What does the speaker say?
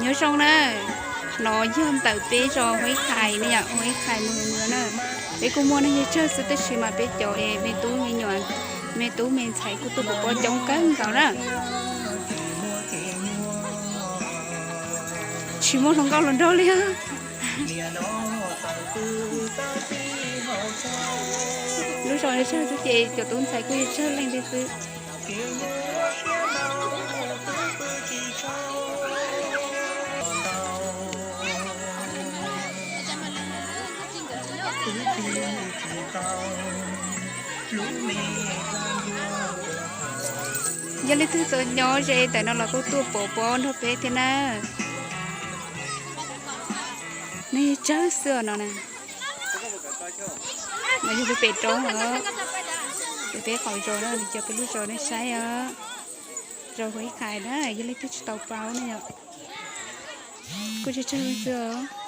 Nyob zoo na, no yog ntawm peb zos Huab Ib Qhais ne yom, Huab Ib Qhais mus na. Peb kuj muaj neeg yawg tsawg xwb tab sis mas peb cov es me tub me nyuam, me tub me ntxhais kuj tuaj pov pob coob kawg nkaus na. Tsis muaj hluas nkauj hluas nraug li. Lub zos tsawg xwb ces cov tub ntxhais kuj yog tsawg leej li xwb. Yog leej twg txom nyem ze ntawm no los kuj tuaj pov pob nrog peb thiab na. Neeg tsawg xwb os no na. No yog peb pem roob os, peb pem qaum zos na, cov peb lub zos nej saib os. Zos Huab Ib Qhais na, yog leej twg tsis tau paub ne yom, kuj tsawg tsawg xwb os.